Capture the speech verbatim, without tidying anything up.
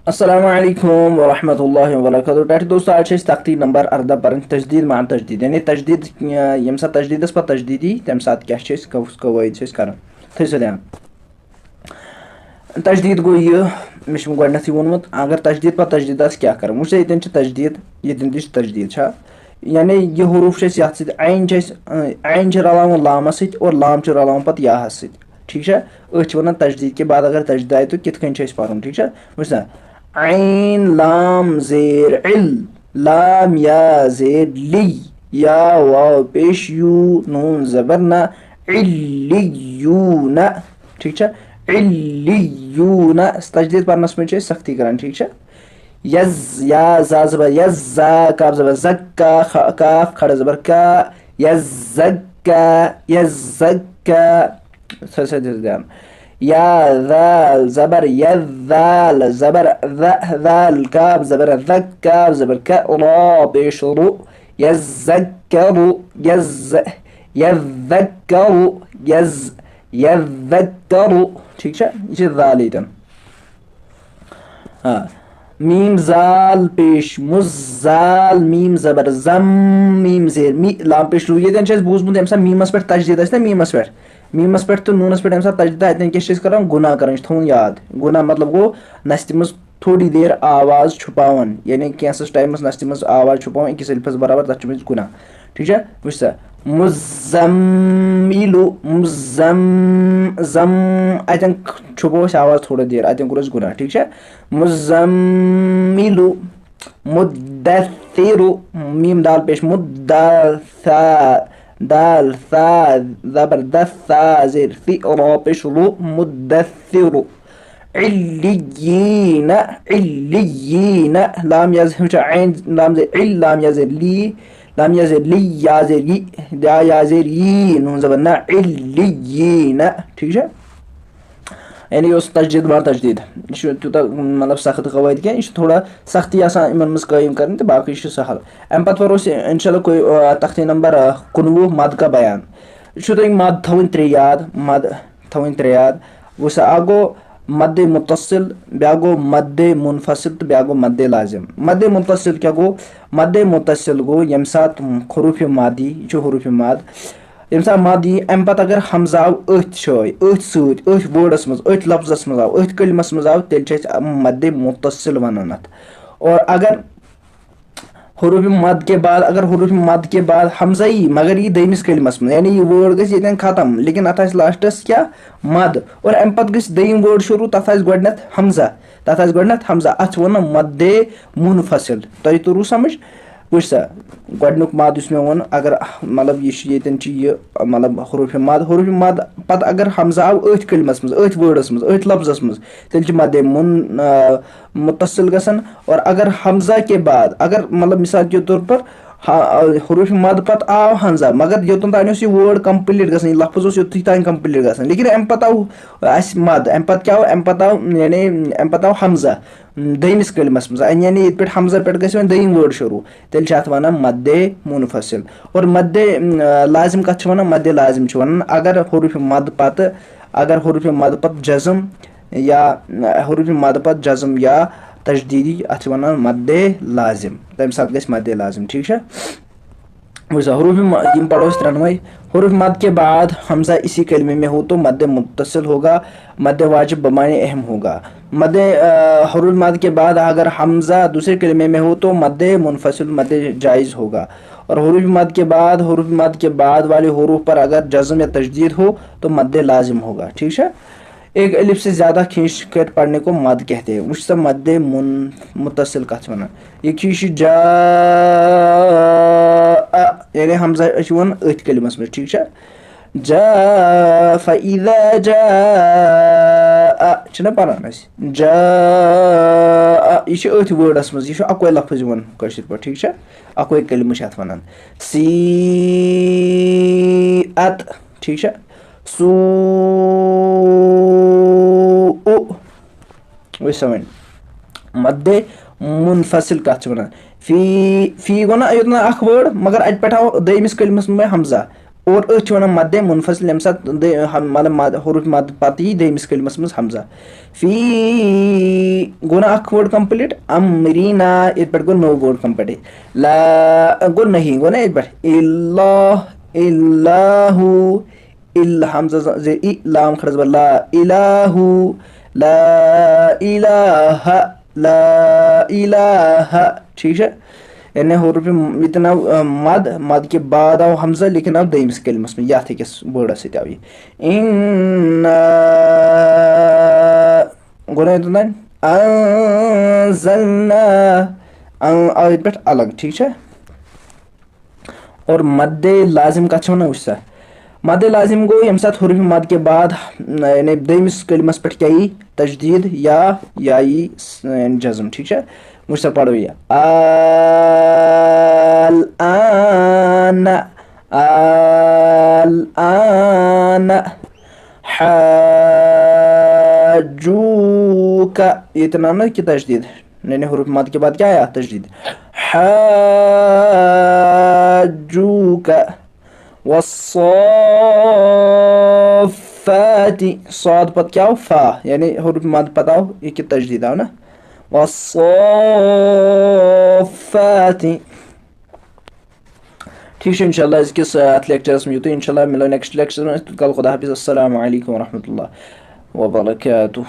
السلام علیکم ورحمۃ اللہ وبرکاتہ۔ ٹاٹھۍ دوستو، آز چھِ أسۍ تختی نمبر ارداہ پران، تجدید مع تجدید، یعنی تجدید، آ، ییٚمہِ ساتہٕ تجدیدس پتہٕ تجدیدی، تَمہِ ساتہٕ کیٛاہ چھِ أسۍ، کۄس قوٲعد چھِ أسۍ کران؟ تھٲیِو سا دھیان۔ تجدید گوٚو یہِ، مےٚ چھُ گۄڈٕنیتھٕے ووٚنمُت، اگر تجدید پتہٕ تجدید آسہِ، کیٛاہ کرُن؟ وٕچھ سا، ییٚتٮ۪ن چھِ تجدید، ییٚتٮ۪ن تہِ چھِ تجدید، چھا؟ یعنی یہِ حروٗف چھِ اَسہِ یَتھ سۭتۍ، عین چھِ اَسہِ، عین چھِ رلاوُن لامس سۭتۍ اور لام چھُ رلاوُن پتہٕ یاہس سۭتۍ۔ ٹھیٖک چھا؟ أتھۍ چھِ وَنان تجدید کہِ بعد اگر تجدید آیہِ، تہٕ کِتھ کٔنۍ چھِ اَسہِ پَرُن؟ ٹھیٖک چھا؟ وٕچھ سا، عین لام زیر عل، لام یا زیر لی، یا واو پیش یو، نون زبر نہ، علیون۔ ٹھیٖک چھا؟ علیون۔ تجدید پَرنَس منٛز چھِ أسۍ سختی کران۔ ٹھیٖک چھا؟ یز، یا زا زبر یز، زا کاف زبر زک، کا خ-، کاف کھڑا زبر کا، یز زک کا، یز زک کا۔ سا سا دِس دھیان۔ یا ذال زبر یز، ذال زبر ذ، ذال کاف زبر ذک، کاف زبر ک، را پیش رو، یذکرو، یز، یذکرو، یز، یذکرو۔ ٹھیٖک چھا؟ یہِ چھِ ذال ییٚتٮ۪ن۔ آ۔ میٖم زال پیش مُز، زال، میٖم زبر زم، میٖم زیر می، لام پیش لو۔ ییٚتٮ۪ن چھُ اَسہِ بوٗزمُت، ییٚمہِ ساتہٕ میٖمَس پٮ۪ٹھ تجدید آسہِ نا، میٖمَس پٮ۪ٹھ، میٖمَس پٮ۪ٹھ تہٕ نوٗنَس پٮ۪ٹھ ییٚمہِ ساتہٕ تجدید آسہِ، اَتٮ۪ن کیٛاہ چھِ أسۍ کران؟ گُناہ کران، یہِ چھُ تھاوُن یاد۔ گُناہ مطلب گوٚو نَستہِ منٛز تھوڑی دیر آواز چھُپاوان، یعنی کینٛژھس ٹایمَس نَستہِ منٛز آواز چھُپاوان أکِس الفَس برابر، تَتھ چھِ أسۍ گُناہ۔ ٹھیٖک چھا؟ وٕچھ سا، مُزَمِّلُ، مُزَم، زَم، اَتٮ۪ن چھُپو أسۍ آواز تھوڑا دیر، اَتٮ۪ن کوٚر اَسہِ گُناہ۔ ٹھیٖک چھا؟ مُزَمِّلُ، مُدَثِّرُ، میٖم دال پیش مُد، دال ثا، دال ثا زبر دَ، ثا زیر ثِ، را پیش رُ، مُدَثِّرُ۔ عِلِّيِّينَ، عِلِّيِّينَ، لام یا زیر، ہُم چھِ عین، لام زیر عِل، لام یا زیر لی، لام یا زیر لی، یا زیر یی، یا یا زیر یی، نون زبر نہ، عِلِّيِّينَ۔ ٹھیٖک چھا؟ یعنی یہِ اوس تجدید مع تجدید۔ یہِ چھُ تیوٗتاہ، مطلب، سخت قواعد کینٛہہ، یہِ چھُ تھوڑا سختی آسان یِمن منٛز قٲیِم کرٕنۍ، تہٕ باقٕے چھُ سہل۔ اَمہِ پتہٕ پَرو أسۍ اِنشاء اللہ کوئی، آ، تختی نمبر، آ، کُنوُہ، مد کا بیان۔ یہِ چھُو تۄہہِ مد تھاوٕنۍ ترٛےٚ یاد، مد تھاوٕنۍ ترٛےٚ یاد۔ وٕچھ سا، اکھ گوٚو مد متصل، بیٛاکھ گوٚو مد منفصل تہٕ بیٛاکھ گوٚو مد لازم۔ مد متصل کیٛاہ گوٚو؟ مد متصل گوٚو ییٚمہِ ساتہٕ حروف مد یی، یہِ چھُ حروف مد، ییٚمہِ ساتہٕ مد یی، اَمہِ پتہٕ اگر ہمزہ آو أتھۍ جایہِ، أتھۍ سۭتۍ، أتھۍ wordس منٛز، أتھۍ لفظس منٛز آو، أتھۍ کلمس منٛز آو، تیٚلہِ چھِ أسۍ مد متصل ونان اتھ۔ اور اگر حروف مد کے بعد، اگر حروف مد کے بعد ہمزہ یی، مگر یی دوٚیمِس کلمس منٛز، یعنی یہِ word گژھِ ییٚتٮ۪ن ختم، لیکن اتھ آسہِ lastس کیٛاہ؟ مد۔ اور اَمہِ پتہٕ گژھِ دوٚیِم word شروع، تتھ آسہِ گۄڈٕنٮ۪تھ ہمزہ، تتھ آسہِ گۄڈٕنٮ۪تھ ہمزہ، اتھ چھِ ونان مد منفصل۔ تۄہہِ توٚروٕ سمجھ؟ وٕچھ سا، گۄڈٕنیُک مد یُس مےٚ ووٚن، اگر، مطلب، یہِ چھُ، ییٚتٮ۪ن چھُ یہِ، مطلب، حروف مد، حروف مد پتہٕ اگر ہمزہ آو أتھۍ کلمس منٛز، أتھۍ wordس منٛز، أتھۍ لفظس منٛز، تیٚلہِ چھِ مد من-، آ، متصل گژھان۔ اور اگر ہمزہ کے بعد، اگر، مطلب، مثال کے طور پر، ہا-، حروف مد پتہٕ آو ہمزہ، مگر یوٚتن تام اوس یہِ word complete گژھان، یہِ لفظ اوس یوٚتُے تام complete گژھان، لیکن امہِ پتہٕ آو اَسہِ مد، امہِ پتہٕ کیٛاہ آو؟ امہِ پتہٕ آو، یعنی، امہِ پتہٕ آو ہمزہ۔ دوٚیمِس کلمس منٛز، یعنی ییٚتہِ پٮ۪ٹھ ہمزہ پٮ۪ٹھ گژھِ وۄنۍ دوٚیِم word شروع، تیٚلہِ چھِ اتھ ونان مد منفصل۔ اور مد، آ، لازم کتھ چھِ ونان؟ مد لازم چھِ ونان اگر حروف مد پتہٕ، اگر حروف مد پتہٕ جزم یا، آ، حروف مد پتہٕ جزم یا تشدیدی، اتھ چھِ ونان مد لازم، تمہِ ساتہٕ گژھِ مد لازم۔ ٹھیٖک چھا؟ وٕچھ سا، حروف م-، یِم پَرو أسۍ ترٛٮ۪نوَے۔ حروف مد کے بعد ہمزہ اسی کلمے میں ہو تو مد متصل ہوگا، مد واجب بمعنی اہم ہوگا۔ مد، آ، حروف مد کے بعد اگر حمزہ دوسرے کلمے میں ہو تو مد منفصل مد جائز ہوگا، اور حروف مد کے بعد، حروف مد کے بعد والے حروف پر اگر جزم یا تشدید ہو تو مد لازم ہوگا۔ ٹھیٖک چھا؟ ایک الف سے زیادہ کھینچ کر پڑھنے کو مد کہتے ہیں۔ وٕچھ سا، مد من-، متصل کتھ چھِ ونان؟ یہِ کہِ یہِ چھُ جا، یعنی ہمزہ چھُ یِوان أتھۍ کلمس منٛز، ٹھیٖک چھا؟ جا، فَإِذَا جَاءَ، چھِنہ پران أسۍ؟ جا، یہِ چھُ أتھۍ wordس منٛز، یہِ چھُ اکوے لفظ یِوان کٲشِر پٲٹھۍ، ٹھیٖک چھا؟ اکوے کلمہٕ چھِ اتھ ونان۔ سی ات، ٹھیٖک چھا؟ سو او۔ وٕچھ سا وۄنۍ، مد منفصل کتھ چھِ ونان؟ فی، فی گوٚو نہ یوٚت نہ اکھ word، مگر اتہِ پٮ۪ٹھ آو دوٚیمِس کلمس منٛز ہمزہ۔ اور أتھۍ چھِ وَنان مَدِ مُنفَصِل، ییٚمہِ ساتہٕ دٔ-، ہم-، مطلب مَد، حروٗفِ مَد پَتہٕ یی دوٚیمِس کلمَس منٛز ہمزہ۔ فی، گوٚو نا اَکھ word complete؟ اَمرِنا، ییٚتہِ پٮ۪ٹھ گوٚو نوٚو word complete۔ لا، گوٚو نہیں، گوٚو نا ییٚتہِ پٮ۪ٹھ؟ اللہ، اللہ، اِل، ہمزہ ز-، زیر ای، لام کھڑا زبر لا، الہ، لا الہ، لا الہ۔ ٹھیٖک چھا؟ یعنی حروف م-، ییٚتٮ۪ن آو، آ، مد، مد کے بعد آو ہمزہ، لیکن آو دوٚیمِس کلمس منٛز، یتھ أکِس wordس سۭتۍ آو یہِ۔ اِنَّا، گوٚو نا ییٚتٮ۪ن تام؟ اَنزَلْنَا، اَن-، آو ییٚتہِ پٮ۪ٹھ الگ، ٹھیٖک چھا؟ اور مد لازم کتھ چھِ ونان، وٕچھ سا۔ مد لازم گوٚو ییٚمہِ ساتہٕ حروف مد کے بعد، یعنی دوٚیمِس کلمس پٮ۪ٹھ کیٛاہ یی؟ تشدید یا، یا یی س-، یعنی جزم، ٹھیٖک چھا؟ وٕچھ سا، پرو یہِ۔ الآن، الآن، حاجوک۔ ییٚتٮ۪ن آو نہ کہِ تشدید؟ یعنی حروف مد کے بعد کیٛاہ آیا؟ تشدید۔ حاجوک۔ والصافات۔ صاد پتہٕ کیٛاہ آو؟ فا۔ یعنی حروف مد پتہٕ آو یہِ کہِ تشدید آو نہ؟ والصافات۔ ٹھیٖک چھُ، انشاءاللہ أزکِس، آ، اَتھ lectureس منٛز یُتُے۔ انشاءاللہ مِلو next lectureس منٛز۔ تیوٗت کال خدا حافظ۔ السلام علیکم ورحمۃ اللہ وبرکاتہ۔